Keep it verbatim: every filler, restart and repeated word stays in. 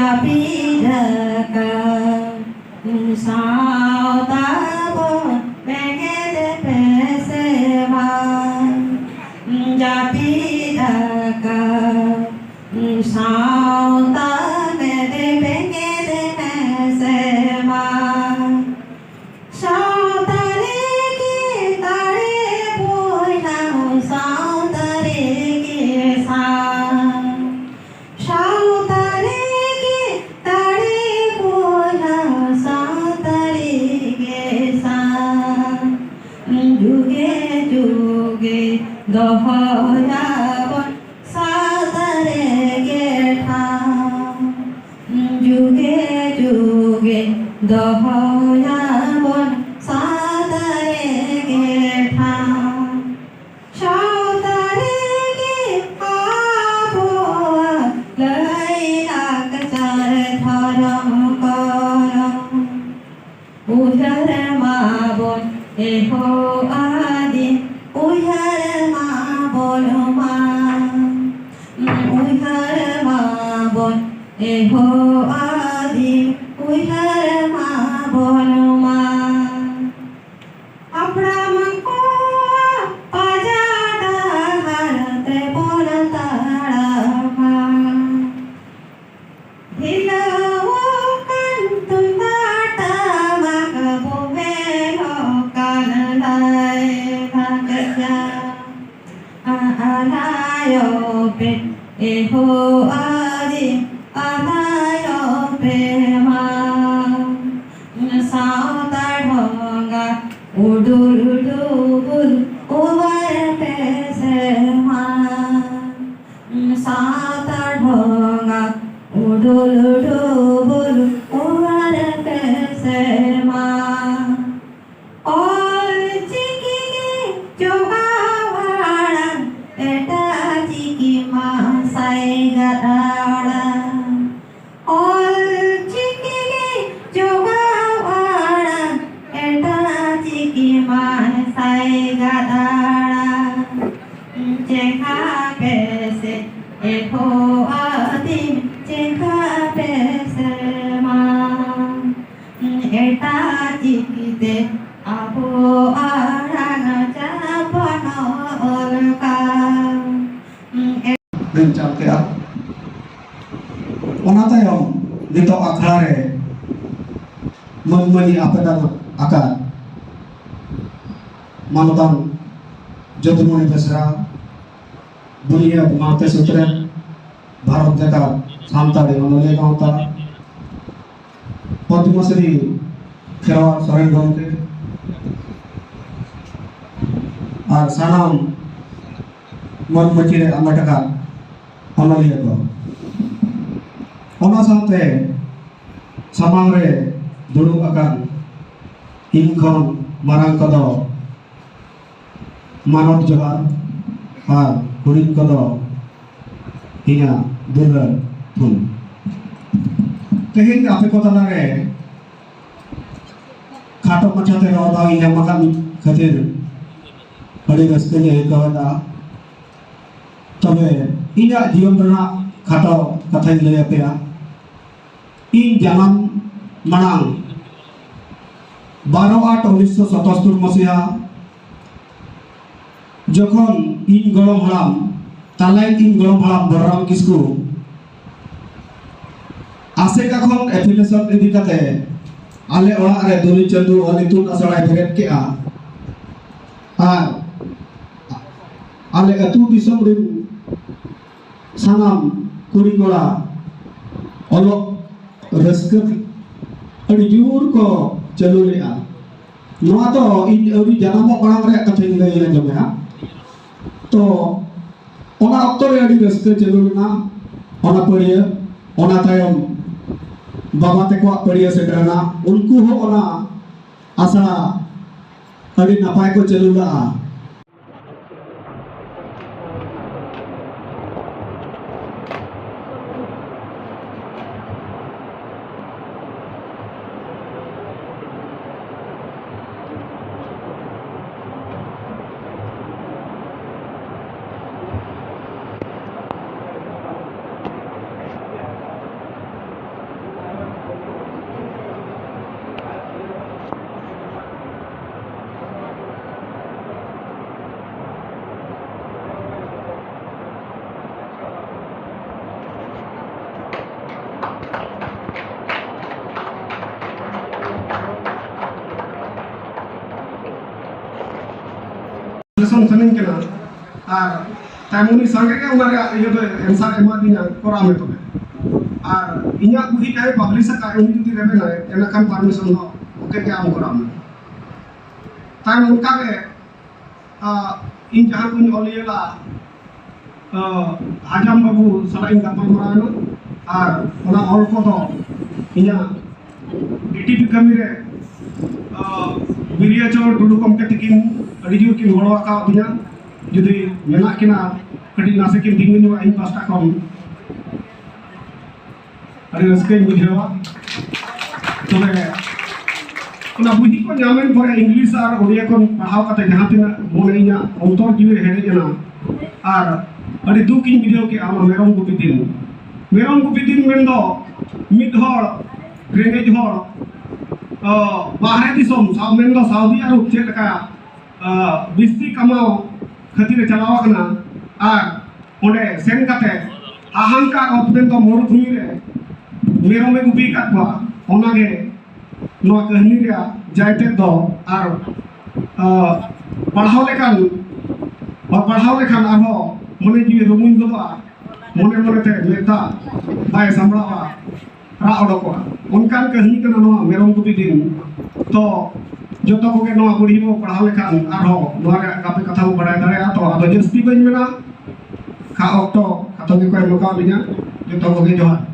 ᱡᱟᱹᱯᱤᱫ ᱟᱠᱟᱫ ᱥᱟᱶᱛᱟ ᱵᱚᱱ ᱵᱮᱸᱜᱮᱫ ᱯᱮᱥᱮ ᱢᱟ᱾ ᱡᱟᱹᱯᱤᱫ ᱟᱠᱟᱫ ᱥᱟᱶᱛᱟ ᱵᱮᱸᱜᱮᱫ ᱯᱮᱥᱮ ᱢᱟ᱾ ᱥᱟᱶᱛᱟ ᱨᱮᱜᱮ ᱫᱟᱲᱮ ᱵᱚᱭᱦᱟ, ᱥᱟᱶᱛᱟ ᱨᱮᱜᱮ ᱥᱟᱶ᱾ ᱥᱟᱶᱛᱟ ᱨᱮᱜᱮ ᱫᱟᱲᱮ ᱵᱚᱭᱦᱟ, ᱥᱟᱶᱛᱟ ᱨᱮᱜᱮ ᱥᱟᱶ᱾ ᱡᱩᱜᱮ ᱡᱩᱜᱮ ᱫᱚᱦᱚᱭᱟᱵᱚᱱ ᱥᱟᱶᱛᱟ ᱨᱮᱜᱮ ᱴᱷᱟᱶ᱾ ᱡᱩᱜᱮ ᱡᱩᱜᱮ ᱫᱚᱦᱚᱭᱟᱵᱚᱱ ᱥᱟᱶᱛᱟ ᱨᱮᱜᱮ ᱴᱷᱟᱶ᱾ ᱥᱟᱶᱛᱟ ᱨᱮᱜᱮ ᱟᱵᱚᱣᱟᱜ ᱞᱟᱹᱭ ᱞᱟᱠᱪᱟᱨ ᱫᱷᱚᱨᱚᱢ ᱠᱚᱨᱚᱢ᱾ ᱩᱭᱦᱟᱹᱨ ᱢᱟᱵᱚᱱ ᱮᱦᱚᱵ ᱟᱹᱫᱤᱢ, ᱩᱭᱦᱟᱹᱨ ᱢᱟᱵᱚᱱ ᱢᱟ᱾ ᱩᱭᱦᱟᱹᱨ ᱢᱟᱵᱚᱱ ᱮᱦᱚᱵ ᱟᱹᱫᱤᱢ, ᱩᱭᱦᱟᱹᱨ ᱢᱟᱵᱚᱱ ᱢᱟ᱾ ᱦᱟᱯᱲᱟᱢ ᱠᱚᱣᱟᱜ ᱯᱟᱸᱡᱟ ᱰᱟᱦᱟᱨ ᱛᱮᱵᱚᱱ ᱛᱟᱲᱟᱢᱟ᱾ ᱰᱷᱤᱞᱟᱹᱣ ᱟᱠᱟᱱ ᱛᱩᱢᱫᱟᱜ ᱴᱟᱢᱟᱠ ᱵᱚᱦᱮᱞ ᱟᱠᱟᱱ ᱞᱟᱭ ᱞᱟᱠᱪᱟᱨ᱾ ᱟᱞᱟᱭᱚ ᱯᱮ ᱮᱦᱚᱵ ᱟᱹᱫᱤᱢ, ᱟᱞᱟᱭᱚ ᱯᱮ ᱢᱟ᱾ ᱥᱟᱶᱛᱟ ᱰᱷᱚᱸᱜᱟ ᱩᱰᱩᱞ ᱰᱩᱵᱩᱞ ᱚᱣᱟᱨ ᱯᱮ ᱥᱮ ᱢᱟ᱾ ᱥᱟᱶᱛᱟ ᱰᱷᱚᱸᱜᱟ ᱩᱰᱩᱞ ᱰᱩᱵᱩᱞ ᱚᱣᱟᱨ ᱯᱮ ᱥᱮ ᱢᱟ᱾ ᱚᱞ ᱪᱤᱠᱤ ᱜᱮ ᱡᱚᱜᱟᱣ ᱟᱲᱟᱝ, ᱮᱴᱟᱜ ᱪᱤᱠᱤ ᱢᱟ ᱥᱟᱭᱜᱟᱫ ᱟᱲᱟᱝ᱾ ᱚᱞ ᱪᱤᱠᱤ ᱜᱮ ᱡᱚᱜᱟᱣ ᱟᱲᱟᱝ, ᱮᱴᱟᱜ ᱪᱤᱠᱤ ᱢᱟ ᱥᱟᱭᱜᱟᱫ ᱟᱲᱟᱝ᱾ ᱪᱮᱸᱜᱷᱟ ᱯᱮ ᱥᱮ ᱮᱦᱚᱵ ᱟᱹᱫᱤᱢ, ᱪᱮᱸᱜᱷᱟ ᱯᱮ ᱟᱵᱚ ᱟᱲᱟᱝ ᱡᱟᱯᱟᱱ ᱚᱞ ᱠᱟᱱ᱾ ᱵᱟᱹᱧ ᱪᱟᱞ ᱠᱮᱜᱼᱟ᱾ ᱚᱱᱟ ᱛᱟᱭᱚᱢ ᱱᱤᱛᱚᱜ ᱟᱠᱷᱲᱟ ᱨᱮ ᱢᱟᱹᱱ ᱢᱟᱹᱱᱤ ᱟᱯᱮ ᱫᱟᱱ ᱟᱠᱟᱫ ᱢᱟᱱᱚᱛᱟᱱ ᱡᱚᱫᱩᱢᱚᱱᱤ ᱵᱮᱥᱨᱟ, ᱵᱩᱱᱤᱭᱟᱹᱫ ᱢᱟᱦᱛᱮ ᱥᱩᱛᱨᱮᱛ, ᱵᱷᱟᱨᱚᱛ ᱡᱟᱠᱟᱛ ᱥᱟᱱᱛᱟᱲᱤ ᱚᱱᱚᱞᱤᱭᱟᱹ ᱜᱟᱶᱛᱟ, ᱯᱚᱫᱽᱢᱚᱥᱨᱤ ᱠᱷᱮᱨᱣᱟᱞ ᱥᱚᱨᱮᱱ ᱜᱚᱢᱠᱮ ᱟᱨ ᱥᱟᱱᱟᱢ ᱢᱟᱹᱱ ᱢᱟᱹᱪᱤ ᱨᱮ ᱟᱢᱮᱴ ᱟᱠᱟᱫ ᱚᱱᱚᱞᱤᱭᱟᱹ ᱠᱚ, ᱚᱱᱟ ᱥᱟᱶᱛᱮ ᱥᱟᱢᱟᱝ ᱨᱮ ᱫᱩᱲᱩᱵ ᱟᱠᱟᱱ ᱤᱧ ᱠᱷᱚᱱ ᱢᱟᱨᱟᱝ ᱠᱚᱫᱚ ᱢᱟᱱᱚᱛ ᱡᱚᱦᱟᱨ ᱟᱨ ᱦᱩᱰᱤᱧ ᱠᱚᱫᱚ ᱤᱧᱟᱹᱜ ᱫᱩᱞᱟᱹᱲ ᱛᱷᱩᱢ᱾ ᱛᱮᱦᱮᱧ ᱟᱯᱮ ᱠᱚ ᱛᱟᱞᱟᱨᱮ ᱠᱷᱟᱴᱚ ᱢᱟᱪᱷᱟᱛᱮ ᱨᱚᱲ ᱫᱟᱣ ᱤᱧ ᱧᱟᱢ ᱟᱠᱟᱫ ᱠᱷᱟᱹᱛᱤᱨ ᱟᱹᱰᱤ ᱨᱟᱹᱥᱠᱟᱹᱧ ᱟᱹᱭᱠᱟᱹᱣ ᱮᱫᱟ᱾ ᱛᱚᱵᱮ ᱤᱧᱟᱹᱜ ᱡᱤᱭᱚᱱ ᱨᱮᱱᱟᱜ ᱠᱷᱟᱴᱚ ᱠᱟᱛᱷᱟᱧ ᱞᱟᱹᱭ ᱟᱯᱮᱭᱟ᱾ ᱤᱧ ᱡᱟᱱᱟᱢ ᱢᱟᱲᱟᱝ ᱵᱟᱨᱚ ᱟᱴ ᱩᱱᱤᱥᱥᱚ ᱥᱟᱛᱟᱛᱛᱳᱨ ᱢᱟᱥᱤᱦᱟ ᱡᱚᱠᱷᱚᱱ ᱤᱧ ᱜᱚᱲᱚᱢ ᱦᱟᱲᱟᱢ, ᱛᱟᱞᱟᱭᱤᱡ ᱤᱧ ᱜᱚᱲᱚᱢ ᱦᱟᱲᱟᱢ ᱵᱚᱞᱨᱟᱢ ᱠᱤᱥᱠᱩ ᱟᱥᱮᱠᱟ ᱠᱷᱚᱱ ᱮᱯᱷᱤᱞᱤᱭᱮᱥᱚᱱ ᱤᱫᱤ ᱠᱟᱛᱮ ᱟᱞᱮ ᱚᱲᱟᱜ ᱨᱮ ᱫᱩᱱᱤ ᱪᱟᱸᱫᱩ ᱚᱞ ᱤᱛᱩᱱ ᱟᱥᱲᱟᱭ ᱵᱮᱨᱮᱫ ᱠᱮᱜᱼᱟ᱾ ᱟᱨ ᱟᱞᱮ ᱟᱹᱛᱩ ᱫᱤᱥᱚᱢ ᱨᱮᱱ ᱥᱟᱱᱟᱢ ᱠᱩᱲᱤ ᱠᱚᱲᱟ ᱚᱞᱚᱜ ᱨᱟᱹᱥᱠᱟᱹ ᱟᱹᱰᱤ ᱡᱳᱨ ᱠᱚ ᱪᱟᱹᱞᱩ ᱞᱮᱜᱼᱟ᱾ ᱱᱚᱣᱟ ᱫᱚ ᱤᱧ ᱟᱹᱣᱨᱤ ᱡᱟᱱᱟᱢᱚᱜ ᱢᱟᱲᱟᱝ ᱨᱮᱭᱟᱜ ᱠᱟᱛᱷᱟᱧ ᱞᱟᱹᱭ ᱟᱸᱡᱚᱢᱮᱜᱼᱟ᱾ ᱛᱚ ᱚᱱᱟ ᱚᱠᱛᱚ ᱨᱮ ᱟᱹᱰᱤ ᱨᱟᱹᱥᱠᱟᱹ ᱪᱟᱹᱞᱩ ᱞᱮᱱᱟ ᱚᱱᱟ ᱯᱟᱹᱲᱭᱟᱹ᱾ ᱚᱱᱟ ᱛᱟᱭᱚᱢ ᱵᱟᱵᱟ ᱛᱟᱠᱚᱣᱟᱜ ᱯᱟᱹᱲᱭᱟᱹ ᱥᱮᱴᱮᱨᱮᱱᱟ, ᱩᱱᱠᱩ ᱦᱚᱸ ᱚᱱᱟ ᱟᱥᱲᱟ ᱟᱹᱰᱤ ᱱᱟᱯᱟᱭ ᱠᱚ ᱪᱟᱹᱞᱩ ᱞᱟᱜᱼᱟ᱾ ᱥᱟᱱᱟᱧ ᱠᱟᱱᱟ᱾ ᱟᱨ ᱛᱟᱭᱚᱢ ᱩᱱᱤ ᱥᱟᱸᱜᱮ ᱜᱮ ᱚᱱᱟ ᱨᱮᱭᱟᱜ ᱤᱭᱟᱹ ᱫᱚ answer ᱮᱢᱟ ᱫᱤᱧᱟ, ᱠᱚᱨᱟᱣ ᱢᱮ ᱛᱚᱵᱮ᱾ ᱟᱨ ᱤᱧᱟᱹᱜ ᱵᱩᱦᱤ ᱡᱟᱦᱟᱸᱭ publish ᱟᱠᱟᱫ, ᱩᱱᱤ ᱡᱩᱫᱤ ᱨᱮᱵᱮᱱᱟᱭ, ᱮᱱᱠᱷᱟᱱ permission ᱫᱚ OK ᱜᱮ, ᱟᱢ ᱠᱚᱨᱟᱣ ᱢᱮ᱾ ᱛᱟᱭᱚᱢ ᱚᱱᱠᱟ ᱜᱮ, ᱟᱸ, ᱤᱧ ᱡᱟᱦᱟᱸ ᱠᱚᱧ ᱚᱞ ᱤᱭᱟᱹ ᱞᱟᱜᱼᱟ, ᱟᱸ, ᱦᱟᱡᱟᱢ ᱵᱟᱹᱵᱩ ᱥᱟᱞᱟᱜ ᱤᱧ ᱜᱟᱯᱟᱞ ᱢᱟᱨᱟᱣ ᱮᱱᱟ᱾ ᱟᱨ ᱚᱱᱟ ᱚᱞ ᱠᱚᱫᱚ ᱤᱧᱟᱹᱜ DTP ᱠᱟᱹᱢᱤ ᱨᱮ, ᱟᱸ, ᱵᱤᱨᱤᱭᱟᱪᱚᱨ ᱴᱩᱰᱩ ᱜᱚᱢᱠᱮ ᱛᱤᱠᱤᱱ ᱟᱹᱰᱤ ᱡᱳᱨ ᱠᱤᱱ ᱜᱚᱲᱚ ᱟᱠᱟᱣᱫᱤᱧᱟ᱾ ᱡᱩᱫᱤ ᱢᱮᱱᱟᱜ ᱠᱤᱱᱟ, ᱠᱟᱹᱴᱤᱡ ᱱᱟᱥᱮ ᱠᱤᱱ ᱛᱤᱸᱜᱩ ᱧᱚᱜᱼᱟ ᱤᱧ ᱯᱟᱥᱴᱟ ᱠᱷᱚᱱ, ᱟᱹᱰᱤ ᱨᱟᱹᱥᱠᱟᱹᱧ ᱵᱩᱡᱷᱟᱹᱣᱟ᱾ ᱛᱚᱵᱮ ᱚᱱᱟ ᱵᱩᱦᱤ ᱠᱚ ᱧᱟᱢᱮᱱ ᱯᱚᱨᱮ English ᱟᱨ ᱳᱰᱤᱭᱟ ᱠᱷᱚᱱ ᱯᱟᱲᱦᱟᱣ ᱠᱟᱛᱮ ᱡᱟᱦᱟᱸ ᱛᱤᱱᱟᱹᱜ ᱢᱚᱱᱮ ᱤᱧᱟᱹᱜ ᱚᱱᱛᱚᱨ ᱡᱤᱣᱤ ᱨᱮ ᱦᱮᱰᱮᱡ ᱮᱱᱟ, ᱟᱨ ᱟᱹᱰᱤ ᱫᱩᱠ ᱤᱧ ᱵᱩᱡᱷᱟᱹᱣ ᱠᱮᱜᱼᱟ ᱚᱱᱟ ᱢᱮᱨᱚᱢ ᱜᱩᱯᱤ ᱫᱤᱱ᱾ ᱢᱮᱨᱚᱢ ᱜᱩᱯᱤ ᱫᱤᱱ ᱢᱮᱱᱫᱚ ᱢᱤᱫ ᱦᱚᱲ ᱨᱮᱸᱜᱮᱡ ᱦᱚᱲ, ᱚ, ᱵᱟᱦᱨᱮ ᱫᱤᱥᱚᱢ, ᱥᱟᱶ ᱢᱮᱱᱫᱚ ᱥᱟᱣᱫᱤ ᱟᱨᱚᱵ ᱪᱮᱫ ᱞᱮᱠᱟ, ᱚ, ᱵᱤᱥᱛᱤ ᱠᱟᱢᱟᱣ ᱠᱷᱟᱹᱛᱤᱨ ᱮ ᱪᱟᱞᱟᱣ ᱟᱠᱟᱱᱟ᱾ ᱟᱨ ᱚᱸᱰᱮ ᱥᱮᱱ ᱠᱟᱛᱮ ᱦᱟᱦᱟᱝᱠᱟᱨ ᱚᱛ ᱢᱮᱱᱫᱚ ᱢᱚᱨᱩᱵᱷᱩᱢᱤ ᱨᱮ ᱢᱮᱨᱚᱢ ᱮ ᱜᱩᱯᱤ ᱟᱠᱟᱫ ᱠᱚᱣᱟ᱾ ᱚᱱᱟᱜᱮ ᱱᱚᱣᱟ ᱠᱟᱹᱦᱱᱤ ᱨᱮᱭᱟᱜ ᱡᱟᱭᱛᱮᱫ ᱫᱚ᱾ ᱟᱨ, ᱟᱸ, ᱯᱟᱲᱦᱟᱣ ᱞᱮᱠᱷᱟᱱ, ᱯᱟᱲᱦᱟᱣ ᱞᱮᱠᱷᱟᱱ ᱟᱨᱦᱚᱸ ᱢᱚᱱᱮ ᱡᱤᱣᱤ ᱨᱩᱢᱩᱧ ᱜᱚᱫᱚᱜᱼᱟ, ᱢᱚᱱᱮ ᱢᱚᱱᱮᱛᱮ ᱢᱮᱫ ᱫᱟᱜ ᱵᱟᱭ ᱥᱟᱢᱵᱲᱟᱣᱟ, ᱨᱟᱜ ᱚᱰᱚᱠᱚᱜᱼᱟ᱾ ᱚᱱᱠᱟᱱ ᱠᱟᱹᱦᱱᱤ ᱠᱟᱱᱟ ᱱᱚᱣᱟ ᱢᱮᱨᱚᱢ ᱜᱩᱯᱤ ᱫᱤᱱ᱾ ᱛᱚ ᱡᱚᱛᱚ ᱠᱚᱜᱮ ᱱᱚᱣᱟ ᱵᱩᱲᱦᱤ ᱵᱚ ᱯᱟᱲᱦᱟᱣ ᱞᱮᱠᱷᱟᱱ ᱟᱨᱦᱚᱸ ᱱᱚᱣᱟ ᱨᱮᱭᱟᱜ ᱜᱟᱵᱮ ᱠᱟᱛᱷᱟ ᱵᱚ ᱵᱟᱲᱟᱭ ᱫᱟᱲᱮᱭᱟᱜᱼᱟ᱾ ᱛᱚ ᱟᱫᱚ ᱡᱟᱹᱥᱛᱤ ᱵᱟᱹᱧ ᱢᱮᱱᱟ, ᱠᱷᱟ ᱚᱠᱛᱚ ᱠᱷᱟᱴᱚ ᱜᱮᱠᱚ ᱮᱢ ᱟᱠᱟᱫ ᱞᱤᱧᱟ᱾ ᱡᱚᱛᱚ ᱠᱚᱜᱮ ᱡᱚᱦᱟᱨ᱾